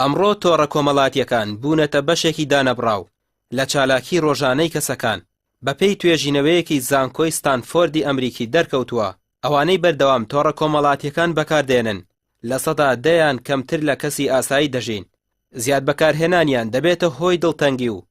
ئەمڕۆ تۆڕە کۆمەڵاتییەکان بوونەتە بەشێکی دانەبڕاو لە چالاکی ڕۆژانەی کەسەکان، بەپێی توێژینەوەیەکی زانکۆی ستانفۆردی ئەمریکی دەرکەوتووە ئەوانەی بەردەوام تۆڕە کۆمەڵاتییەکان بەکاردێنن لەسەدا دەیان کەمتر لە کەسی ئاسایی دەژین، زیاد بەکارهێنانیان دەبێتە هۆی دڵتەنگی و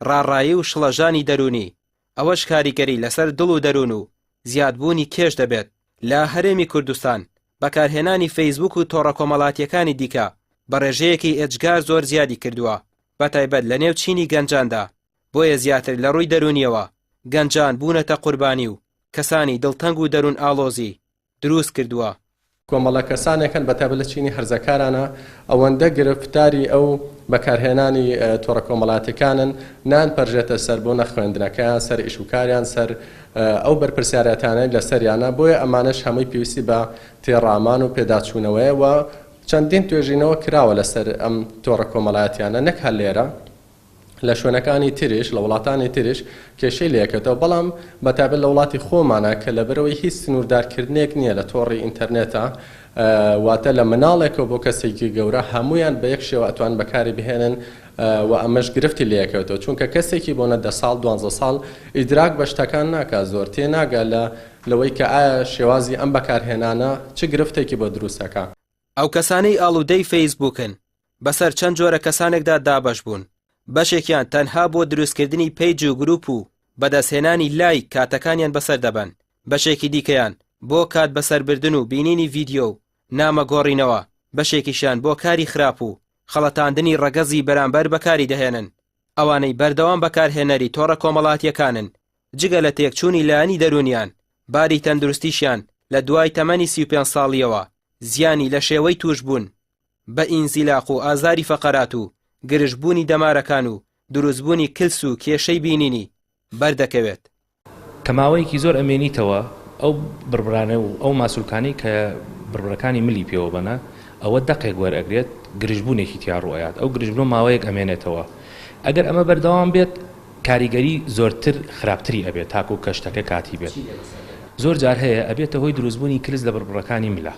ڕاڕایی و شڵەژانی دەروونی، ئەوەش کاریگەری لەسەر دڵ و دەروون و زیادبوونی کێش دەبێت. لە هەرێمی کوردستان بەکارهێنانی فەیسبوک و تۆڕە کۆمەڵاتییەکانی دیکە بە ڕێژەیەکی ئێجگار زۆر زیادی کردووە، بەتایبەت لەنێو چینی گەنجاندا، بۆیە زیاتر لە ڕووی دەروونییەوە گەنجان بوونەتە قوربانی و کەسانی دڵتەنگ و دەروون ئاڵۆزی دروست کردووە. کۆمەڵە کەسانێک هەن بەتایبەت لە چینی هەرزەکارانە ئەوەندە گرفتاری ئەو بەکارهێنانی تۆڕە کۆمەڵاتیەکانن نان پەرژێتە سەر بۆ نەخوێندنەکەیان سەر ئیش و کاریان سەر ئەو بەرپرسیارەتانەی لەسەریانە بۆیە ئەمانەش هەمووی پێویستی بە تێڕامان و پێداچوونەوەیە و چەندین توێژینەوە کراوە لەسەر ئەم تۆڕە کۆمەڵایەتیانە نەک هەر لێرە لە شوێنەکانی تریش لە وڵاتانی تریش کێشەی لێکەوتەوە بەڵام بە تایبەت لە وڵاتی خۆمانە کە لەبەرەوەی هیچ سنووردارکردنێک نییە لە تۆڕی ئینتەرنێتە واتە لە مناڵێکەوە بۆ کەسێکی گەورە هەمویان بە یەک شێوە ئەتوان بەکاری بهێنن و ئەمەش گرفتی لێکەوتەوە چونکە کەسێکی بۆ نە دە ساڵ دوانزە ساڵ ئیدراک بە شتەکان ناکا زۆر تێناگا لە لەوەی کە ئایا شێوازی ئەم بەکارهێنانە چ گرفتێکی بۆ دروستەکا. ئەو کەسانەی ئاڵوودەی فەیسبووکن بەسەر چەند جۆرە کەسانێکدا دابەش بوون، بەشێکیان تەنها بۆ دروستکردنی پەیج و گروپ و بەدەستهێنانی لایک کاتەکانیان بەسەر دەبەن، بەشێکی دیکەیان بۆ کات بەسەربردن و بینینی ڤیدیۆ و نامە گۆڕینەوە، بەشێکیشیان بۆ کاری خراپ و خەڵەتاندنی ڕەگەزی بەرامبەر بەکاری دەهێنن. ئەوانەی بەردەوام بەکارهێنەری تۆڕە کۆمەڵاتییەکانن، جگە لە تێکچوونی لایەنی دەروونیان، باری تەندروستیشیان لە دوای تەمەنی 35 ساڵییەوە زیانی لە شێوەی تووشبوون بە ئینزیلاق و ئازاری فەقەرات و گرژبوونی دەمارەکان و دروستبوونی کلس و کێشەی بینینی بەردەکەوێت. کە ماوەیەکی زۆر ئەمێنیتەوە ئەو بڕبڕانە و ئەو ماسولکانەی کە بڕبڕەکانی ملی پێوە بەنە ئەوە دەقێک وەرئەگرێت گرژبوونێکی تیا ڕووئەیات ئەو گرژبوونە ماوەیەک ئەمێنێتەوە ئەگەر ئەمە بەردەوام بێت کاریگەری زۆرتر خراپتری ئەبێت تاکو کە شتەکە کاتی بێت زۆر جار هەیە ئەبێتە هۆی دروستبوونی کلس لە بڕبڕەکانی ملە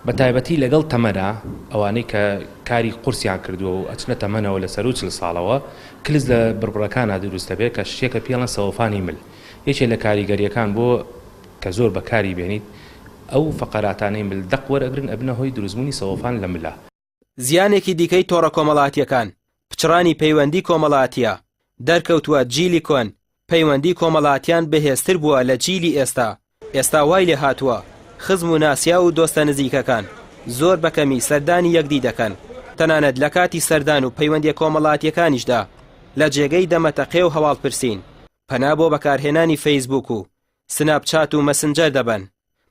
بە تایبەتی لەگەڵ تەمەنا ئەوانەی کە کاری قورسیان کردووە و ئەچنە تەمەنەوە لە سەروو 40 ساڵەوە کلس لە بڕبڕەکانا دروست دەبێت کە شتێکە پێڵێن سەوەفانی مل یەکێ لە کاریگەریەکان بۆ کە زۆر بەکاری بێنیت ئەو فەقەراتانەی مل دەق وەرئەگرن ئەبنە هۆی دروستبوونی سەوەفان لە ملا. زیانێکی دیکەی تۆڕە کۆمەڵاتییەکان، پچڕانی پەیوەندی کۆمەڵاتییە، دەرکەوتووە جیلی کۆن پەیوەندی کۆمەڵاتیان بەهێزتر بووە لە جیلی ئێستا، ئێستا وای لێهاتووە خزم و ناسیاو و دۆستە نزیکەکان زۆر بە کەمی سەردانی یەکدی دەکەن، تەنانەت لە کاتی سەردان و پەیوەندیە کۆمەڵاتیەکانیشدا لە جێگەی دەمەتەقێ و هەواڵپرسین پەنا بۆ بەکارهێنانی فەیسبووک و سناپ چات و مەسنجەر دەبەن،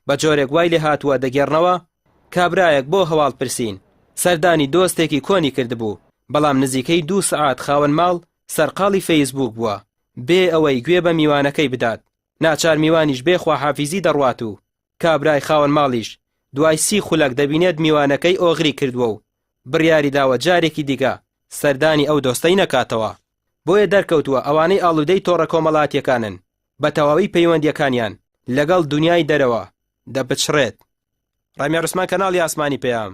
بە جۆرێک وای لێهاتووە دەگێڕنەوە کابرایەک بۆ هەواڵ پرسین سەردانی دۆستێکی کۆنی کردبوو، بەڵام نزیکەی دوو سەعات خاوەن ماڵ سەرقاڵی فەیسبووک بووە بێ ئەوەی گوێ بە میوانەکەی بدات، ناچار میوانیش بێ خواحافیزی دەڕوات و کابرای خاوەن ماڵیش دوای سی خولەک دەبینێت میوانەکەی ئۆغری کردووە و بڕیاری داوە جارێکی دیکە سەردانی ئەو دۆستەی نەکاتەوە. بۆیە دەرکەوتووە ئەوانەی ئاڵوودەی تۆڕە کۆمەڵاتییەکانن بە تەواوی پەیوەندییەکانیان لەگەڵ دونیای دەرەوە دەپچڕێت. ڕامیار عوسمان کەناڵی ئاسمانی پەیام،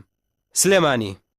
سلێمانی.